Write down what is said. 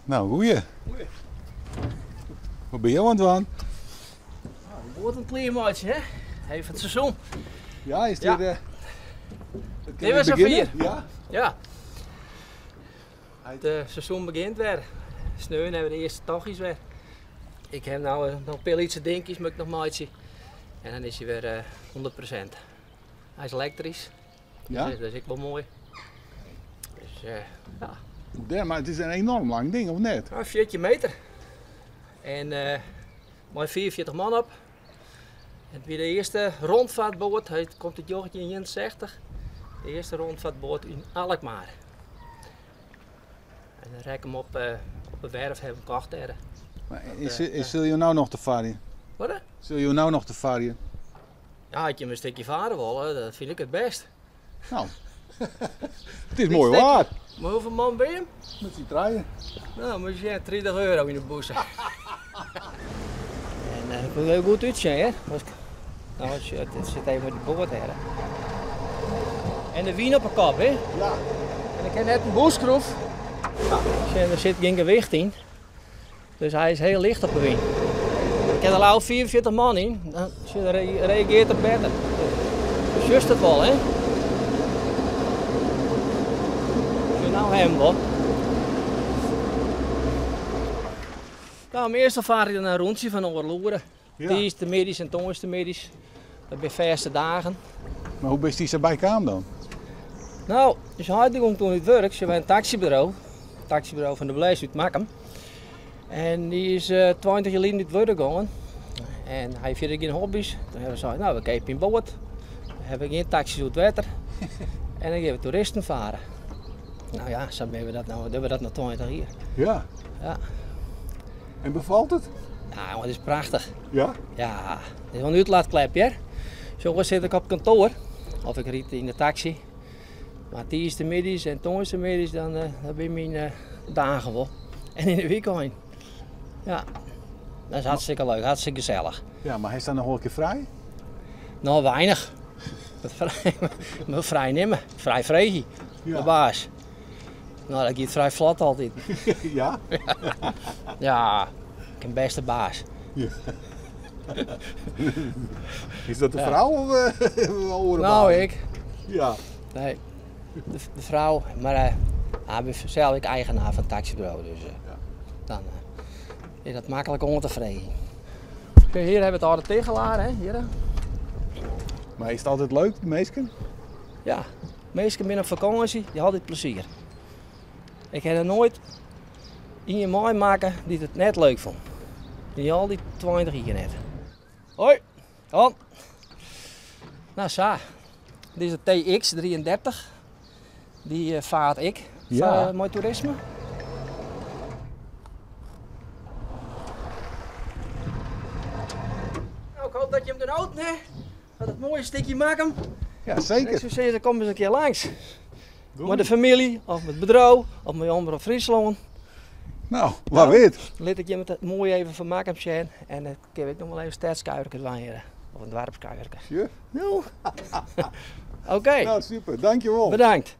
Nou, goeie. Goeie. Wat bin jo oan it dwaan? Nou, de boat oan it klearmeitsjen, hè? Even it seizoen. Ja, is dit... Ja. Dit was safier. Ja? Ja. Het seizoen begjint wer. Sneon hawwe we de earste tochtjes wer. Ik ha no noch in pear lytse dinkjes moat ik noch meitsje. En dan is hy wer 100%. Hy is elektrysk. Ja? Dus dat is ek wol moai. Dus ja. Ja, mar it is in enorm lang ding, of net? Ja, 14 meter. En mei 44 man op. It wie de earste rondvaartboat, hy komt út 1961. De earste rondvaartboat yn Alkmaar. En dan rekke him op, op de werf hawwe him kocht dêr. Mar is, is, sil jo no noch te farjen? Wat? Sil jo no noch te farjen? Ja, as je in stikje fare wolle, dat fyn ik it bêst. Nou, it is moai waar. Mar hoefolle man binne jim? Met syn trijen. Nou, moet je sjen, 30 euro yn de bûse. En uh, ik wil goed útsjen, hè. Nou, it sit even met de boat her. En de wyn op de kop, hè? Ja. En ik heb net in boeskroef. Nou, sjen, der sit gjin gewicht yn. Dus hy is hiel licht op de wyn. Der kin al 44 man yn, dan reageart er better. Dus just it wol, hè? Sjoch, nou him wol. Nou, meastal faar ik dan in rûntsje fan oardel oere. Ja. Tiisdeitemiddeis en tongersdeitemiddeis. Dat binne fêste dagen. Mar hoe bist dy sa by kaam dan? Nou, ús heit die gong toen út wurk. Se by in taksybedriuw. Taksybedriuw fan de Bles út Makkum. En dy is 20 jier lyn út wurk gongen. En hy fierder gjin hobby's. Toen hawwe we sein, nou, we keapje in boat. We hawwe gjin taksys oer it wetter. En dan gean we toeristen faren. Nou ja, sa binne we dat nou, dogge we dat no 20 jier. Ja. Ja. En befalt it? Ja, jonge, it is prachtich. Ja? Ja, it is wol in útlaatklep, hear. Soms sit ik op kantoar of ik ryd yn de taksy. Mar tiisdeitemiddeis en tongersdeitemiddeis, dan, dan binne myn dagen wol. En yn de wykein. Ja, dat is hartstikke leuk, hartstikke gesellich. Ja, mar hast dan noch wol in kear frij? No, weinich. Frij, frij nimme, frij freegje, Ja. de baas. No, dat giet frij flot altyd. Ja? Ja, ik ha in bêste baas. Ja. Is dat de Ja. frou of oare Nou, baas? ik. Ja. Nee, de frou, mar ik bin sels ek eigenaar fan it taksybedriuw, dus Ja. dan is dat maklik oan te freegjen. Oké, hjir hawwe we it âlde Tichelaar, hè, hjir. Mar is it altyd leuk, de minsken? Ja, minsken binne op fakânsje, dy ha altyd plezier. Ik ha der noait ien meimakke dy't it net leuk fûn. Yn al dy 20 jier net. Hoi, Han. Nou sa, dit is de TX33. Dy faart ik Ja. mei toerisme. Nou, ik hoop dat je hem genoten hebt. Dat het mooie stikje Makkum. Ja, zeker. Ik zou zeggen, kom eens een keer langs. Doe. Mei de famylje, of mei it bedriuw, of mei Omrop Fryslân. Nou, wa wit. Lit ik jim it moai even fan Makkum sjen. En dan kinne we ek noch wol even stedskuierke dwaan hjir. Of in doarpskuierke. Ja. Nou. Oké. Nou, super. Dankjewol. Bedankt.